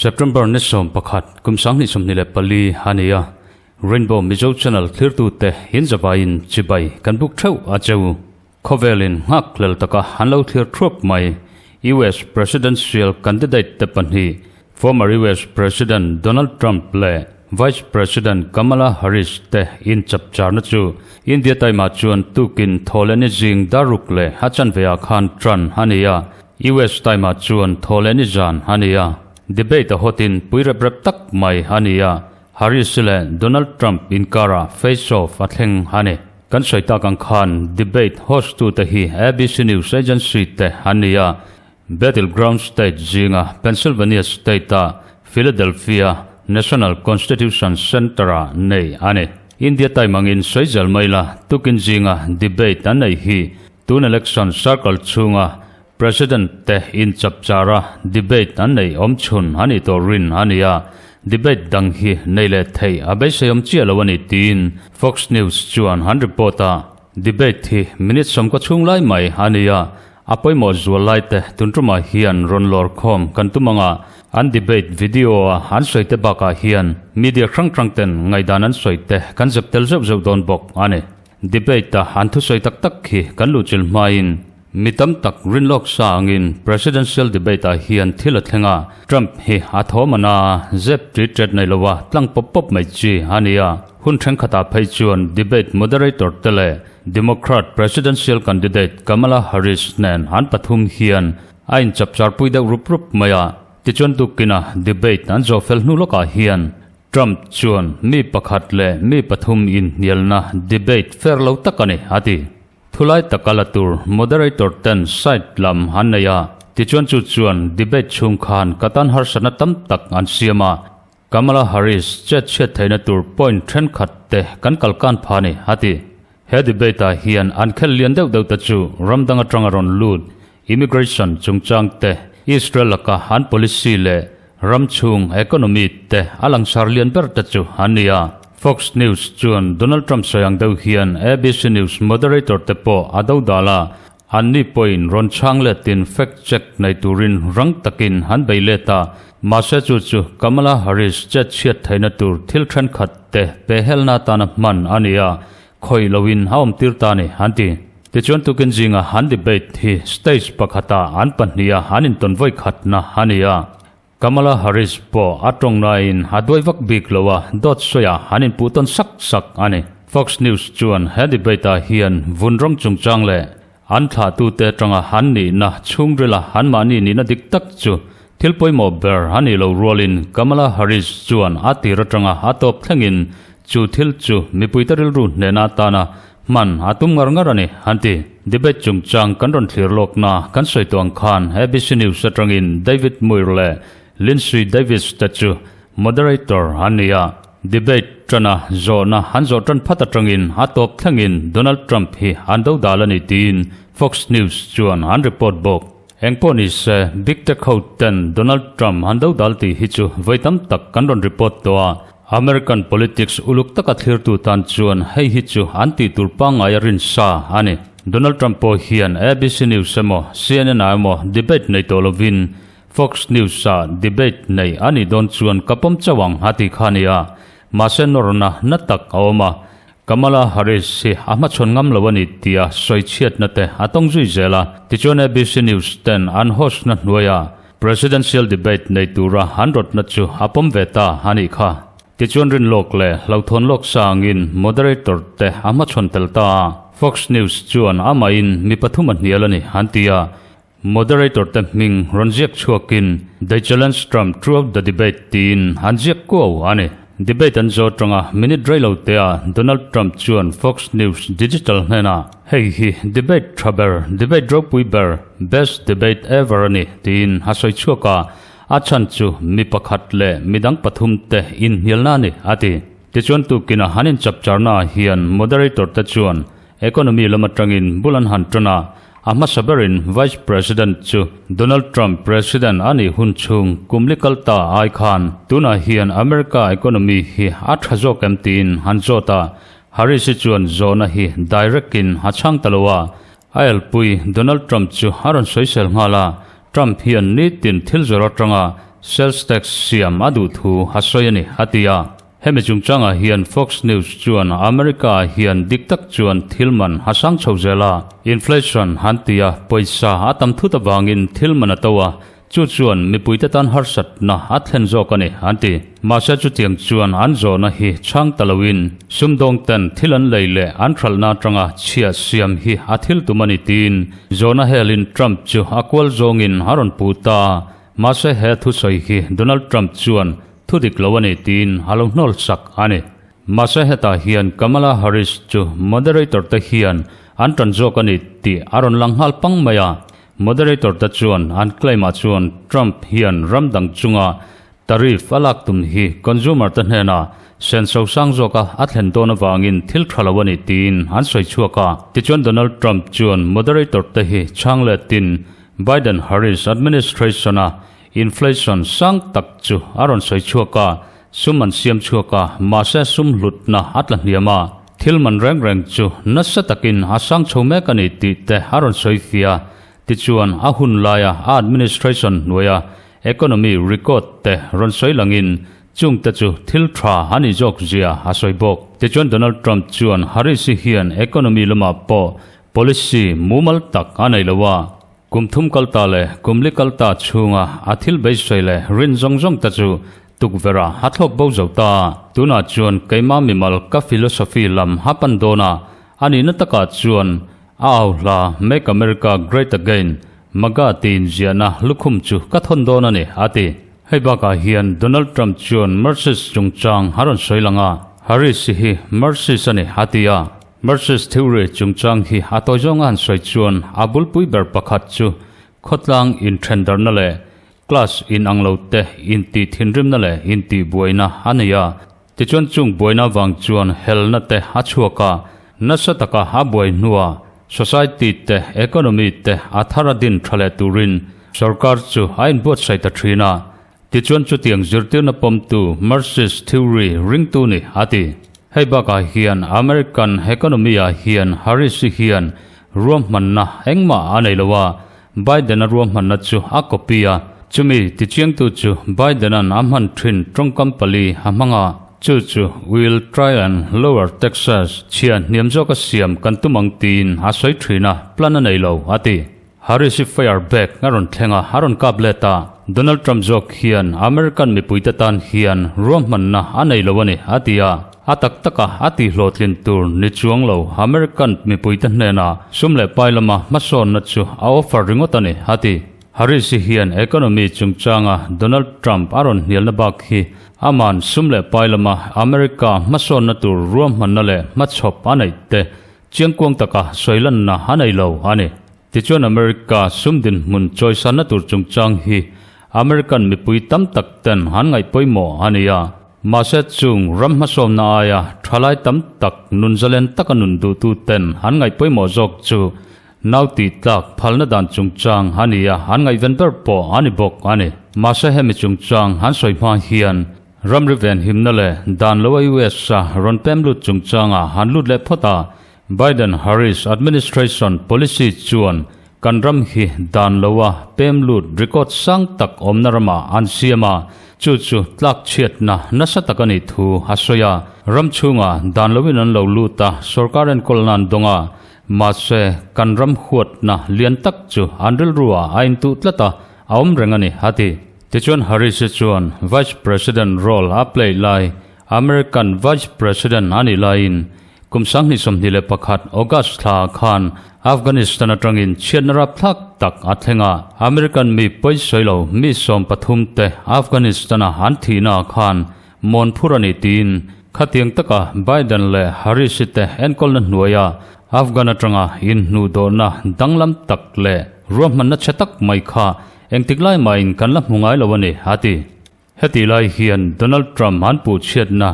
September ni 11, kum 2024 a ni a, Rainbow Mizo Channel thlirtute in zavaiin chibai kan buk theuh a cheu. Khawvelin nghakhlel taka an lo thlir thuap mai. US Presidential candidate te pahnih, former US President Donald Trump leh Vice President Kamala Harris te inchapcharna chu India taima chuan tukin Thawhlehni zing daruk leh a chanve ah khan tan a ni a, US taima chuan Thawhlehni zan a ni a. Debate a hawtin pui rep rep tak mai a ni a, Harris leh Donald Trump inkarah face-off a thleng a ni. Kan sawi tak ang khan debate host tute hi ABC News Agency te an ni a, Battleground State zinga Pennsylvania State-a Philadelphia National Constitution Center-ah nei a ni. India time angin sawi zel mai la, tukin zinga debate an nei hi tun election circle chhunga President te inchapchara debate an neih awm chhun a nih tawh rin a ni a, debate dang hi nei leh theih a beiseiawm chiah lo a ni tiin Fox News chuan an report a. Debate hi minute sawmkaw chhung lai mai a ni a, a pawimawh zual lai te tun tumah hian rawn lawr khawm kan tum anga an debate video a an sawi te bakah hian media hrang hrang ten ngaihdan an sawi te kan zep tel zeuh zeuh dawn bawk a ni. Debate a an thusawi tak tak khi kan luhchilh hmain Mi tam tak rinlawk sa angin Presidential debate ah hian thil a thleng a, Trump hi a thawm a na a, zep ṭit ṭet nei lo a, tlang pawp pawp mai chi a ni a. Hun ṭhenkhatah phei chuan debate moderator te leh Democrat Presidential candidate Kamala Harris nen an pathum hian a inchapcharpui deuh rup rup mai a. Tichuan tukin a debate an zawh fel hnu lawkah hian Trump chuan mi pakhat leh mi pathum inhnialna debate fair lo tak a ni a ti. Thulai taka la tur moderator ten side lam an nei a, tichuan chu chuan debate chhung khan ka tan harsatna tam tak an siam a, Kamala Harris chet chhiat theihna tur point thenkhat te kan kalkan pha ni, a ti. He debate ah hian an khel lian deuh deuh te chu ram dang atanga rawn lut immigration chungchang te, Israel laka an policy leh Ram chhung economy te a langsar lian ber te chu an ni a. Fox News chuan Donald Trump sawi ang deuh hian ABC News moderator te pawh a do dal a, anni pawhin rawn chhang letin fact check nei turin rang takin an bei let a, mahse chu chu Kamala Harris chet chhiat theihna tur thil thenkhat te pe helna atana hman a ni a, khawih loin a awm tir ta ni an ti. Tichuan tukin zinga an debate hi stage pakhata an pahniha an intawn vawi khatna a ni a. Kamala Harris pawh a tawng nain a duai vak bik lo a, dawt sawiah an inpuh tawn sak sak a ni. Fox News chuan he debate ah hian vun rawng chungchang leh an thlahtute atanga an nihna chhungrila anmahni nihna dik tak chu thil pawimawh ber a nih lo rualin Kamala Harris chuan a tir atanga a tawp thlengin chu thil chu mipuite rilru hnehna atana Hman a tum ngar ngar a ni, an ti. Debate chungchang kan rawn thlir lawkna kan sawi tawh ang khan ABC News atangin David Muir leh Lindsey Davis te chu moderator an ni a. Debate tana zawhna an zawh tan phat atangin a tawp thlengin Donald Trump hi an do dal a ni tiin Fox News chuan an report bawk. Engpawh ni se, Big Tech ho ten Donald Trump an do dal tih hi chu vawi tam tak kan rawn report tawh a. American politics uluk taka thlirtu tan chuan hei hi chu an tih tur pangngai a rin sa a ni. Donald Trump pawh hian ABC News emaw CNN ah emaw debate nei tawh lovin Fox News ah debate nei a nih dawn chuan ka pawm chauh ang a ti kha a ni a. Mahse nawrna na tak a awm a, Kamala Harris hi a hmachhawn ngam lo a ni tia sawichhiatna te a tawng zui zel a. Tichuan ABC News ten an host na hnuaiah Presidential debate nei tura an rawtna chu a pawm ve ta a nih kha. Tichuan rinlawk leh hlauhthawn lawk sa angin moderator te a hmachhawn tel ta a. Fox News chuan amahin mi pathum a hnial a ni an ti a. Moderator te hming rawn ziak chhuakin They challenge Trump throughout the debate tiin an ziak kuau a ni. Debate an zawh atanga minute rei lo te ah Donald Trump chuan Fox News Digital hnenah, Hei hi debate tha ber, debate ropui ber, best debate ever a ni, tiin a sawi chhuak a, a chhan chu mi pakhat leh midang pathum te inhnialna a ni, a ti. Tichuan tukin a han inchapcharna ah hian moderator te chuan economy lam atangin bul an han tan a. A hmasa berin Vice President chu Donald Trump President a nih hun chhung kum li kal ta ai khan tunah hian America economy hi a tha zawk em tiin an zawt a, Harris hi chuan zawhna hi direct in a chhang ta lo a, a elpui Donald Trump chu a rawn sawisel nghal a, Trump hian nitin thil zawrh atanga sales tax siam a duh thu a sawi a ni, a ti a. Hemi chungchangah hian Fox News chuan America-ah hian dik tak chuan thil man a sang chho zel a, inflation an ti a, pawisa a tam thut avangin thil man a to a, chu chuan mipuite tan harsatna a thlen zawk a ni, an ti. Mahse chutiang chuan an zawhna hi chhang ta loin sumdawngten thil an lei leh an hralhna atanga chhia siam hi a thil tum a ni tiin zawhna helin Trump chu a kual zawngin a rawn puh ta a, mahse he thusawi hi Donald Trump chuan Thu dik lo a ni tiin a lo hnawl sak a ni. Mahse hetah hian Kamala Harris chu moderator te hian an tan zawk a ni tih a rawn lang nghal pang mai a. Moderator te chuan an claim ah chuan Trump hian ram dang chunga tariff a lak tum hi consumer te hnenah senso sang zawka a thlen dawn avangin thil tha lo a ni tiin an sawi chhuak a. Tichuan Donald Trump chuan moderator te hi chhang letin Biden-Harris administration a Inflation sang tak chu a rawn sawi chhuak a, sum an siam chhuak a, mahse sum hlutna a tla hniam a, thil man reng reng chu nasa takin a sang chho mek a ni tih te a rawn sawi fia. Tichuan a hun laia a administration hnuaia economy record te rawn sawi langin chung te chu thil tha a nih zawk zia a sawi bawk. Tichuan Donald Trump chuan Harris-i hian economy lamah pawh policy mumal tak a nei lo a, Kum thum kal ta leh kum li kal ta chhunga a thil beisei leh rin zawng zawng te chu tukverh ah a thlawk bo zo ta. Tunah chuan keimah mimal ka philosophy lam a pan dawn a, a nihna takah chuan a au hla Make America Great Again, MAGA, tiin ziahna lukhum chu ka thawn dawn a ni, a ti. Hei bakah hian Donald Trump chuan Marxist chungchang a rawn sawi lang a, Harris hi Marxist a ni, a ti a. Marxist theory chungchang hi a tawi zawnga han sawi chuan a bulpui ber pakhat chu khawtlang inthendarhna leh class inang lo te intih thinrimna leh intih buaina a nei a. Tichuan chung buaina vang chuan helna te a chhuak a, nasa taka a buai hnuah society te economy te a thar a din tha leh turin sorkar chu a inbuatsaih ta thin a. Tichuan chutiang zirtirna pawmtu Marxist theory ringtu ni a ti. Hei bakah hian American economy-ah hian Harris-i hian ruahmanna engmah a nei lo a, Biden-a ruahmanna chu a copy a, chumi tichiangtu chu Biden-a'n a hman thin tawngkam pali a hmang a, chu chu We'll try and lower taxes, chhia hniam zawka siam kan tum ang tiin a sawi thin a, plan a nei lo a ti. Harris hi fire back a rawn thleng a, a rawn kap let a. Donald Trump zawk hian American mipuite tan hian ruahmanna a nei lo a ni, a ti a. A tak taka a tihhlawhtlin tur ni chuang lo American mipuite hnenah sum leh pai lama hmasawnna chu a offer ringawt a ni, a ti. Harris hi hian economy chungchanga Donald Trump a rawn hnialna bak hi aman sum leh pai lama America hmasawnna tur ruahmanna leh hmachhawp a neih te Chiangkuang taka sawi lanna a nei lo a ni. Tichuan America sum dinhmun chawisanna tur chungchang hi American mipui tam tak ten an ngaih pawimawh a ni a. Mahse chung ram hmasawmna aia thalai tam tak nun zalen taka nun duhtu ten an ngaih pawimawh zawk chu nau tih tlak phalna dan chungchang a ni a, an ngaihven ber pawh a ni bawk a ni. Mahse hemi chungchang an sawi hma hian Ramri venhimna leh dan loa US a rawn pem lut chungchangah han lut leh phawt a, Biden-Harris administration policy chuan kan ram hi dan loa pem lut record sang tak awmna ramah an siam a, chu chu tlak chhiatna nasa tak a nih thu a sawi a. Ram chhungah dan loin an lo lut a, sorkar enkawl nan dawng a, mahse kan ram huatna lian tak chu an rilruah a intuh tlat a, a awm reng a ni, a ti. Tichuan Harris-i chuan Vice President role a play lai, American Vice President a nih laiin kum 2021 August thla khan Afghanistan atangin chhiatna rapthlak tak a thleng a. American mi pawisawi lo mi 13 te Afghanistan-a an thihna khan mawn phur a ni tiin khatiang taka Biden leh Harris-i te enkawlna hnuaia Afghan atanga inhnuhdawhna danglam tak leh ruahmanna chhe tak mai kha Engtik lai mahin kan la hmu ngai lo a ni, a ti. Hetih lai hian Donald Trump an puhchhiatna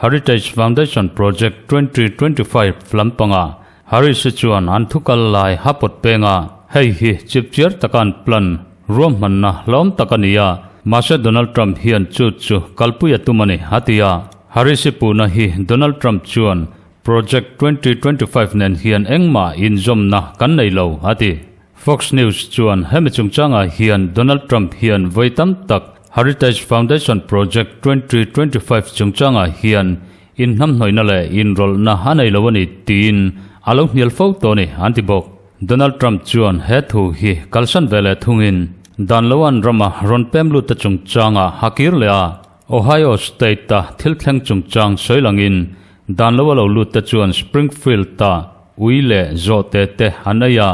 Heritage Foundation Project 2025 lampangah Harris-i chuan an thukal lai a pawt peng a. Hei hi chipchiar taka an plan ruahmanna hlawm tak a ni a, mahse Donald Trump hian chu chu kalpui a tum a ni, a ti a. Harris-i puhna hi Donald Trump chuan Project 2025 nen hian engmah inzawmna kan nei lo, a ti. Fox News chuan hemi chungchangah hian Donald Trump hian vawi tam tak Heritage Foundation Project 2025 chungchangah hian inhnamhnawihna leh inrawlhna a nei lo a ni tiin a lo hnial fo tawh a ni, an ti bawk. Donald Trump chuan he thu hi kalsan ve leh thungin dan lo an rama rawn pem lut te chungchangah a kir leh a, Ohio State-a thil thleng chungchang sawi langin dan lo a lo lut te chuan Springfield-a ui leh zawhte te an ei a,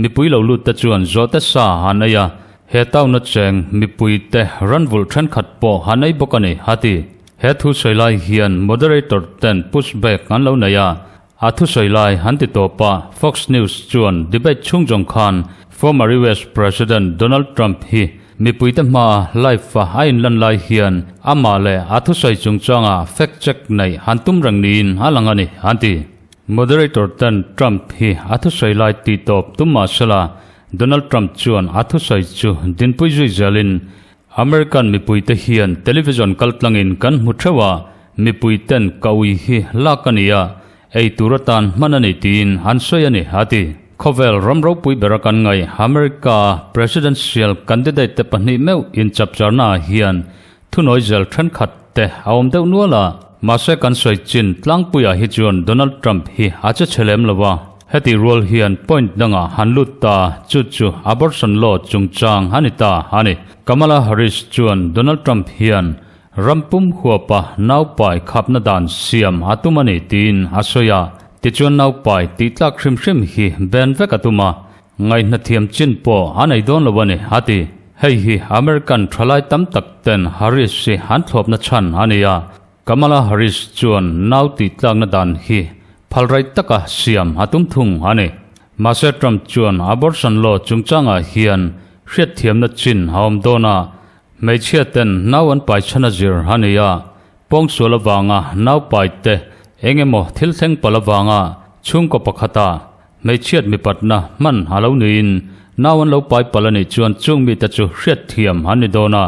mipui lo lut te chuan zawhte sa an ei a, he town-a cheng mipui te ranvulh thenkhat pawh an ei bawk a ni, a ti. He thu sawi lai hian moderator ten pushback an lo nei a, a thusawi lai an ti tawp a, Fox News chuan debate chhung zawng khan former US President Donald Trump hi mipuite hmaa live-a a inlan lai hian amah leh a thusawi chungchanga fact check neih han tum reng niin a lang a ni, an ti. Moderator ten Trump hi a thusawi lai tih tawp tum mah sela, Donald Trump chuan a thusawi chu dinpui zui zelin American mipuite hian television kaltlangin kan hmu theuh a, mipuiten ka ui hi lak a ni a, ei tur atan hman a ni tiin an sawi a ni, a ti. Khawvel ram ropui bera kan ngaih America-a presidential candidate te pahnih meuh inchapcharna ah hian thunawi zel thenkhat te a awm deuh nual a, mahse kan sawi chin tlangpuiah hi chuan Donald Trump hi a che chhe lem lo a. Heti rual hian point dangah han lut ta, chu chu abortion law chungchang a ni ta a ni. Kamala Harris chuan Donald Trump hian ram pum huapa naupai khapna dan siam a tum a ni tiin a sawi a, tichuan naupai tih tlak hrim hrim hi ban vek a tum a, ngaihna thiam chin pawh a nei dawn lo a ni, a ti. Hei hi American thalai tam tak ten Harris hi an thlawpna chhan a ni a, Kamala Harris chuan nau tih tlakna dan hi phalrai taka siam a tum thung a ni. Mahse Trump chuan abortion law chungchangah hian hriatthiamna chin a awm dawn a, hmeichhia ten nau an pai chhan a zir a ni a, pawngsual avanga nau pai te eng emaw thil thleng palh avanga chhungkaw pakhata hmeichhiat mipatna hman a lo niin nau an lo pai palh a nih chuan chung mite chu hriatthiam an ni dawn a,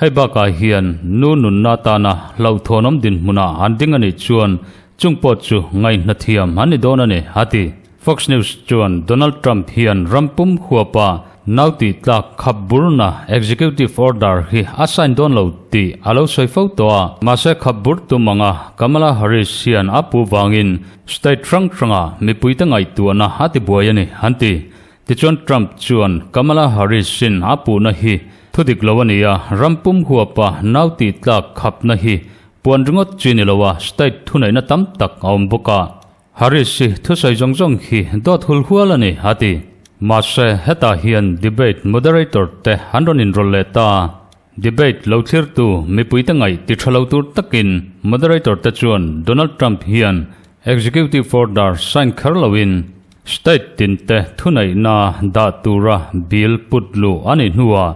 hei bakah hian nu nunna atana hlauhthawnawm dinhmunah an ding a nih chuan chung pawh chu ngaihna thiam an ni dawn a ni, a ti. Fox News chuan Donald Trump hian ram pum huapa nau tih tlak khap burna executive order hi a sign dawn lo tih a lo sawi fo tawh a, mahse khap bur tum anga Kamala Harris hian a pu vangin state hrang hranga mipuite ngaihtuahna a ti buai a ni, an ti. Tichuan Trump chuan Kamala Harris-in a puhna hi thudik lo a ni a, ram pum huapa nau tih tlak khapna hi puan ringawt chi ni loa state thuneihna tam tak a awm bawk a. Harris hi thusawi zawng zawng hi dawt hul hual a ni, a ti. Mahse, hetah hian debate moderator te an rawn inrawlh leh ta. Debate lo thlirtu mipuite ngaih ti tha lo tur takin moderator te chuan Donald Trump hian executive order sign kher loin state tinte thuneihna dah tura bill put luh a nih hnuah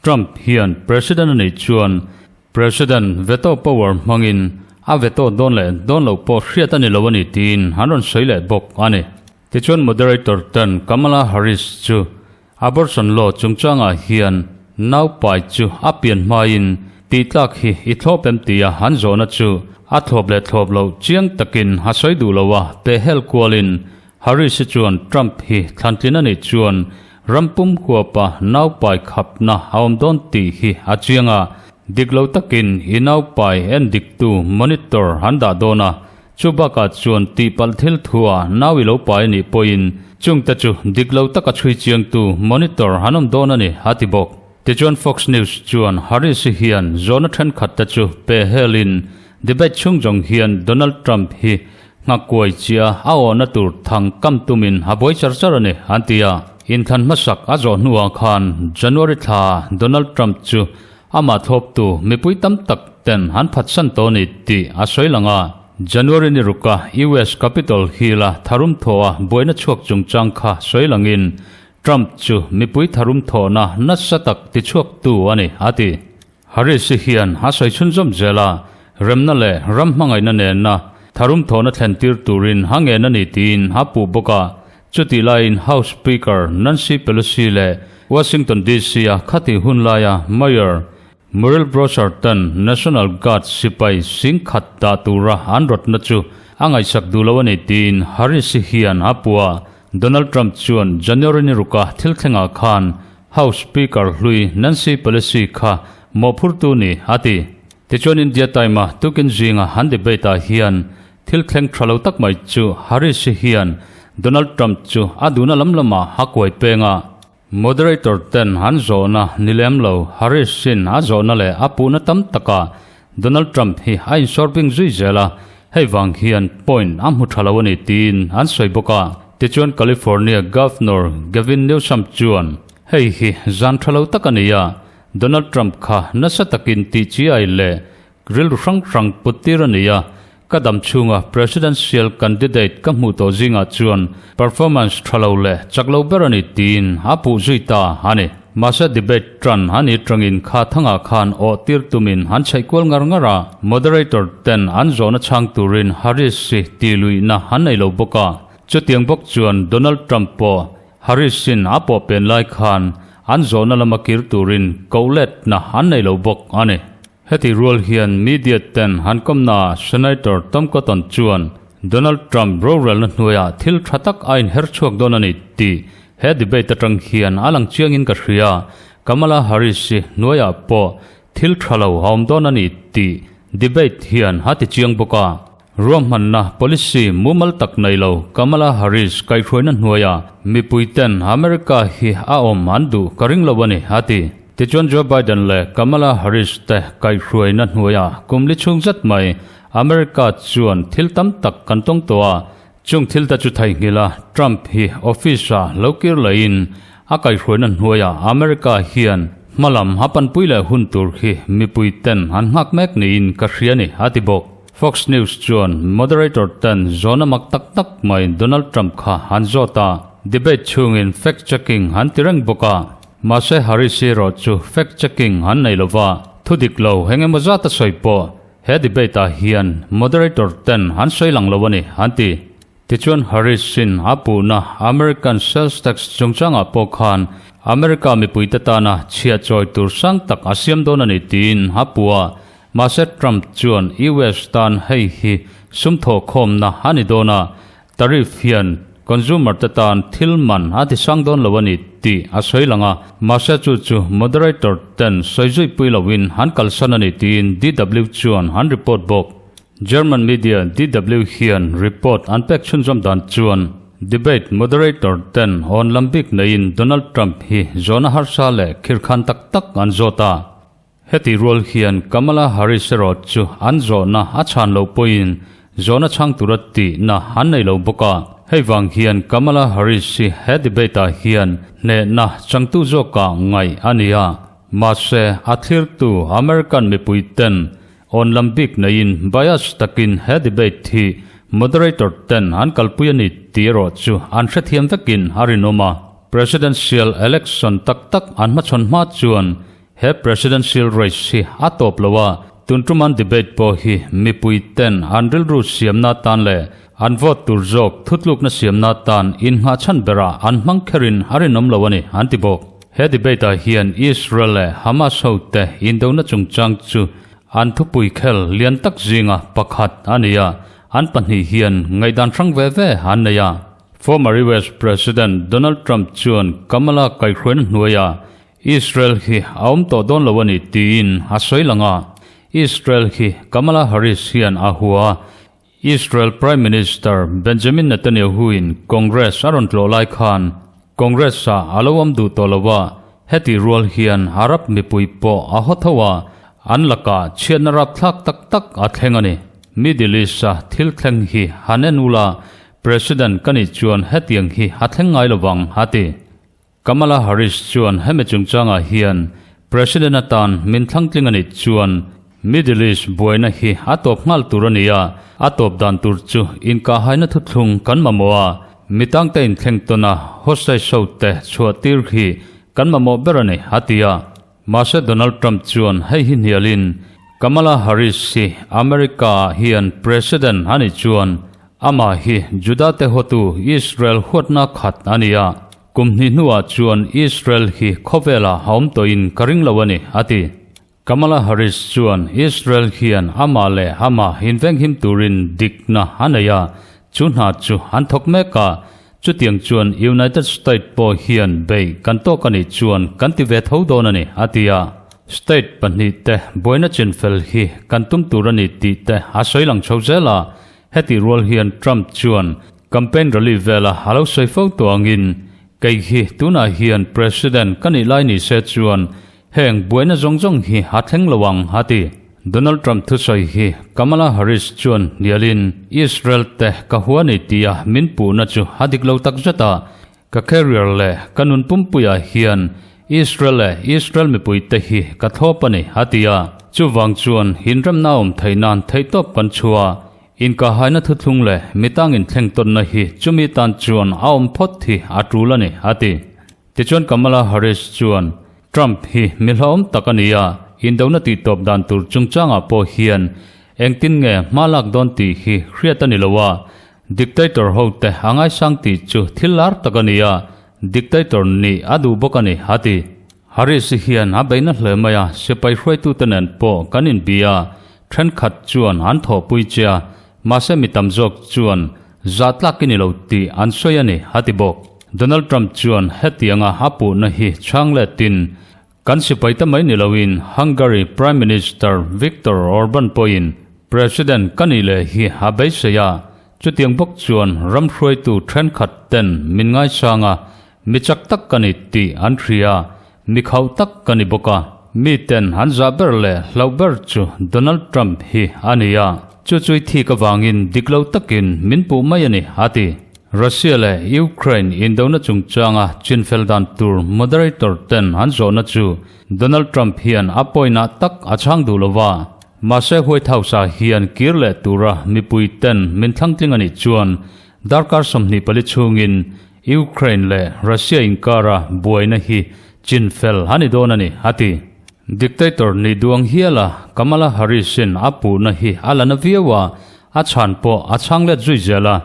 Trump hian president a nih chuan president veto power hmangin a veto dawn leh dawn loh pawh hriat a ni lo a ni tiin an rawn sawi leh bawk a ni. Tichuan moderator ten Kamala Harris chu abortion law chungchangah hian naupai chu a pian hmain tih tlak hi i thlawp em tia an zawhna chu a thlawp leh thlawp loh chiang takin a sawi duh lo a, pehhel kualin Harris-i chuan Trump hi thlantlin a nih chuan ram pum huapa naupai khapna a awm dawn tih hi a chiang a, dik lo takin i naupai en diktu monitor an dah dawn a, chu bakah chuan tihpalh thil thua nau i lo pai a nih pawhin chungte chu dik lo taka chhui chiangtu monitor an awm dawn a ni, a ti bawk. Tichuan Fox News chuan Harris-i hian zawhna thenkhat te chu pehhelin debate chhung zawng hian Donald Trump hi Nghakuai chia a awhna tur thang kam tumin a buai char char a ni, an ti a. Inthlan hmasak a zawh hnuah khan January thla Donald Trump chu amah thlawptu mipui tam tak ten an phatsan tawh a ni tih a sawi lang a. January ni ruka US Capitol Hill-a tharum thawha buaina chhuak chungchang kha sawi langin Trump chu mipui tharum thawhna nasa tak tichhuaktu a ni, a ti. Harris-i hian a sawi chhunzawm zel a, remna leh ram hmangaihna nena tharum thawhna thlen tir turin a ngen a ni tiin a puh bawk a. Chutih laiin House Speaker Nancy Pelosi leh Washington DC-a khatih hun laia Mayor Muriel Bowser ten National Guard sipai singkhat dah tura an rawtna chu a ngaihsak duh lo a ni tiin Harris-i hian a puh a. Donald Trump chuan January ni ruka thil thlengah khan House Speaker hlui Nancy Pelosi kha mawhphurtu ni a ti. Tichuan India Time-a tukin zinga an debate-ah hian thil thleng tha lo tak mai chu Harris-i hian Donald Trump chu a duhna lam lamah a kuai peng a. Moderator ten an zawhna ni lem lo, Harris-in a zawhna leh a puhna tam takah Donald Trump hi a insawrbing zui zel a, hei vang hian point a hmu tha lo a ni tiin an sawi bawk a. Tichuan California Governor Gavin Newsom chuan, Hei hi zan tha lo tak a ni a, Donald Trump kha nasa takin tih chi ai leh Rilru hrang hrang put tir a ni a, ka dam chhunga presidential candidate ka hmuh tawh zingah chuan performance tha lo leh chak lo ber a ni tiin a puh zui ta a ni. Mahse debate tan a ni tangin kha thangah khan awh tir tumin an chheih kual ngar ngar a, moderator ten an zawhna chhang turin Harris hi tih luihna an nei lo bawk a, chutiang bawk chuan Donald Trump pawh Harris-in a pawh pen lai khan an zawhna lama kir turin koh letna an nei lo bawk a ni. Heti rual hian media ten han kawmnaah Senator Tom Cotton chuan Donald Trump rorelna hnuaiah thil tha tak a inher chhuak dawn a ni tih he debate atang hian a lang chiangin ka hria. Kamala Harris-i hnuaiah pawh thil tha lo a awm dawn a ni tih debate hian a ti chiang bawk a. Ruahmanna policy mumal tak nei lo Kamala Harris kaihhruaina hnuaiah mipui ten America hi a awm an duh ka ring lo a ni, a ti. Tichuan Joe Biden leh Kamala Harris te kaihhruaina hnuaiah kum li chhung zet mai America chuan thil tam tak kan tawng tawh a, chung thil te chu theihnghilh a Trump hi office-ah lo kir laiin a kaihhruaina hnuaiah America hian hmalam a panpui leh hun tur hi mipui ten an nghak mek niin ka hria a ni, a ti bawk. Fox News chuan moderator ten zawhna mak tak tak mai Donald Trump kha an zawt a, debate chhungin fact checking an ti reng bawk a. Mahse Harris erawh chu fact checking an nei lo va, thu dik lo eng emaw zat a sawi pawh he debate ah hian moderator ten an sawi lang lo a ni, an ti. Tichuan Harris-in a puhna American sales tax chungchangah pawh khan America mipuite tana chhiah chawi tur sang tak a siam dawn a ni tiin a puh a, mahse Trump chuan US tan hei hi sum thawhkhawmna a ni dawn a, tariff hian consumer te tan thil man a ti sang dawn lo a ni tih a sawi lang a, mahse chu chu moderator ten sawi zuipui loin an kalsan a ni tiin DW chuan an report bawk. German media DW hian report an pek chhunzawm dan chuan debate moderator ten awn lam bik neiin Donald Trump hi zawhna harsa leh khirkhan tak tak an zawt a. Heti rual hian Kamala Harris erawh chu an zawhna a chhan loh pawhin zawhna chhang tura tihna an nei lo bawk a. Hei vang hian Kamala Harris hi he debate ah hian hnehna changtu zawkah ngaih a ni a. Mahse a thlirtu American mipui ten Awn lam bik neiin bias takin he debate hi moderator ten an kalpui a ni tih erawh chu an hrethiam vekin a rinawm a. Presidential election tak tak an hmachhawn hma chuan he presidential race hi a tawp lo a, tun tum an debate pawh hi mipui ten an rilru siamna atan leh an vote tur zawk thutlukna siamna atan innghahchhan berah an hmang kherin a rinawm lo a ni an ti bawk. He debate ah hian Israel leh Hamas ho te indona chungchang chu an thupui khel lian tak zinga pakhat a ni a, an pahnih hian ngaihdan hrang ve ve an nei a. Former US President Donald Trump chuan Kamala kaihhruaina hnuaiah Israel hi a awm tawh dawn lo a ni tiin a sawi lang a, Israel hi Kamala Harris hian a hua a, Israel Prime Minister Benjamin Netanyahu-in Congress a rawn tlawh lai khan Congress-ah a lo awm duh tawh lo a, heti rual hian Arab mipui pawh a haw tho a, an lakah chhiatna rapthlak tak tak a thleng a ni. Middle East-a thil thleng hi han en ula, President ka nih chuan hetiang hi a thleng ngai lo vang, a ti. Kamala Harris chuan hemi chungchangah hian President atan min thlangtling a nih chuan Middle East buaina hi a tawp nghal tur a ni a, a tawp dan tur chu inkahhaina thuthlung kan mamawh a, mi tangte inthleng tawn a hostage ho te chhuah tir hi kan mamawh ber a ni, a ti a. Mahse Donald Trump chuan hei hi hnialin Kamala Harris hi America ah hian President a nih chuan. Amah hi Juda-te hawtu Israel huatna khat a ni a, kum hnih hnuah chuan Israel hi khawvelah a awm tawhin ka ring lo a ni, a ti. Kamala Harris chuan Israel hian amah leh amah invenghim turin dikna a nei a, chu hna chu an thawk mek a, chutiang chuan United State pawh hian beih kan tawk a nih chuan kan ti ve tho dawn a ni, a ti a. State pahnihte buaina chinfel hi kan tum tur a ni tih te a sawi lang chho zel a, Hetih rual hian Trump chuan campaign rally vela a lo sawi fo tawh angin, Kei hi tunah hian President ka nih lai ni se chuan heng buaina zawng zawng hi a thleng lo ang, a ti. Donald Trump thusawi hi Kamala Harris chuan hnialin Israel te ka hua ni tia min puhna chu a dik lo takzet a, Ka career leh ka nun pumpuiah hian Israel leh Israel mipuite hi ka thlawp a ni, a ti a. Chuvang chuan inremna awm theih nan theihtawp kan chhuah a, inkahaina thuthlung leh mitang inthleng tawnna hi chumi tan chuan a awm phawt hi a tul a ni, a ti. Tichuan Kamala Harris chuan Trump hi mi hlauhawm tak a ni a, indona tihtawp dan tur chungchangah pawh hian engtin nge hma lak dawn tih hi hriat a ni lo a, Dictator ho te a ngaisang tih chu thil lar tak a ni a, dictator nih a duh bawk a ni, a ti. Harris hian a beihna hle mai a, sipai hruaitute nen pawh kan inbi a, thenkhat chuan an thawhpui che a, mahse mi tam zawk chuan zah tlak i ni lo tih an sawi a ni, a ti bawk. Donald Trump chuan hetianga a puhna hi chhang letin, Kan sipai ta mai ni loin Hungary Prime Minister Viktor Orban pawhin President ka nih leh hi a beisei a, chutiang bawk chuan ram hruaitu thenkhat ten min ngaisang a, mi chak tak ka ni tih an hria, mi khauh tak ka ni bawk a. Mi ten an zah ber leh hlauh ber chu Donald Trump hi a ni a, chu chui thik avangin dik lo takin min puh mai a ni, a ti. Russia leh Ukraine indona chungchanga chinfel dan tur moderator ten an zawhna chu Donald Trump hian a pawinah tak a chhang duh lo va. Mahse White House-ah hian kir leh tura mipui ten min thlangtling a nih chuan darkar 24 chhungin Ukraine leh Russia inkara buaina hi chinfel a ni dawn a ni, a ti. Dictator nih duang hiala Kamala Harris-in a puhna hi a la na viau a, a chhan pawh a chhang let zui zel a.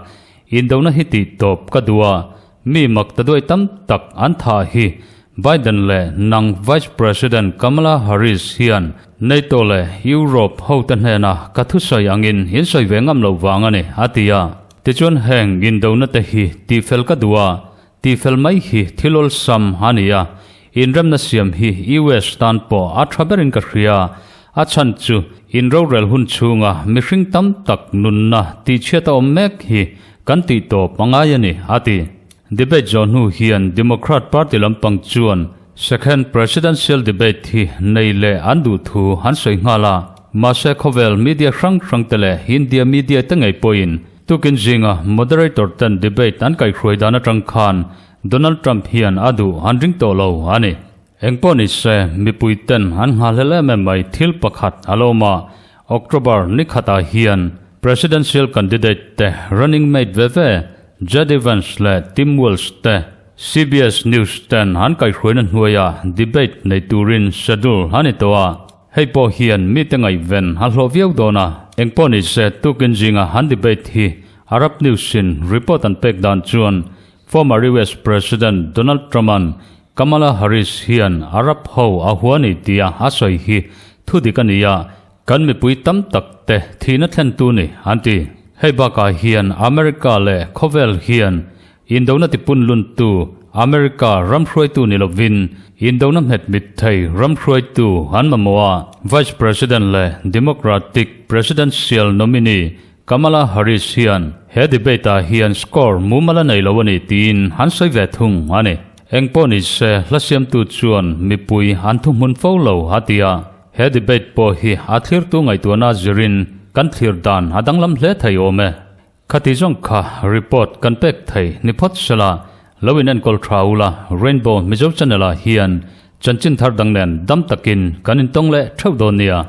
Indona hi tih tawp ka duh a, mi mak ta duai tam tak an thah hi Biden leh nang Vice President Kamala Harris hian NATO leh Europe hote hnena ka thusawi angin in sawi ve ngam loh vang a ni, a ti a. Tichuan heng indona te hi tihfel ka duh a, tihfel mai hi thil awlsam a ni a, inremna siam hi US tan pawh a tha berin ka hria, a chhan chu in rorel hun chhunga mihring tam tak nunna tihchhiat a awm mek hi kan tih tawp a ngai a ni, a ti. Debate zawh hnu hian Democrat party lampang chuan second presidential debate hi nei leh an duh thu an sawi nghal a, mahse khawvel media hrang hrangte leh India media te ngei pawhin Tukin zinga moderator ten debate an kaihhruai dan atang khan Donald Trump hian a duh an ring tawh lo a ni. Engpawh ni se, mipui ten an nghahhlel em em mai thil pakhat a lo awm a, October ni khatah hian presidential candidate te running mate ve ve JD Vance leh Tim Walz te CBS News ten an kaihhruaina hnuaia debate nei turin schedule a ni tawh a. Hei pawh hian mite ngaihven a hlawh viau dawn a, engpawh ni se tukin zinga han debate hi Arab News in report an pek dan chuan former US President Donald Trump-a'n Kamala Harris hian Arab ho a hua ni tia a sawi hi thudik a ni a, kan mipui tam tak te thihna thlentu ni an ti. Hei bakah hian America leh khawvel hian Indona tipunluntu America ram hruaitu ni lovin indona hmet mit thei ram hruaitu an mamawh a. Vice President leh Democratic presidential nominee Kamala Harris hian he debate-ah hian score mumal a nei lo a ni tiin an sawi ve thung a ni. Engpawh ni se hla siamtu chuan mipui an thuhmun fo lo a ti a, he debate pawh hi a thlirtu ngaihtuahna zirin kan thlir dan a danglam hle thei awm e. Khati zawng kha report kan pek thei ni phawt sela, lo in enkawl tha ula Rainbow Mizo Channel ah hian chanchin thar dang nen dam takin kan intawng leh theuh dawn nia.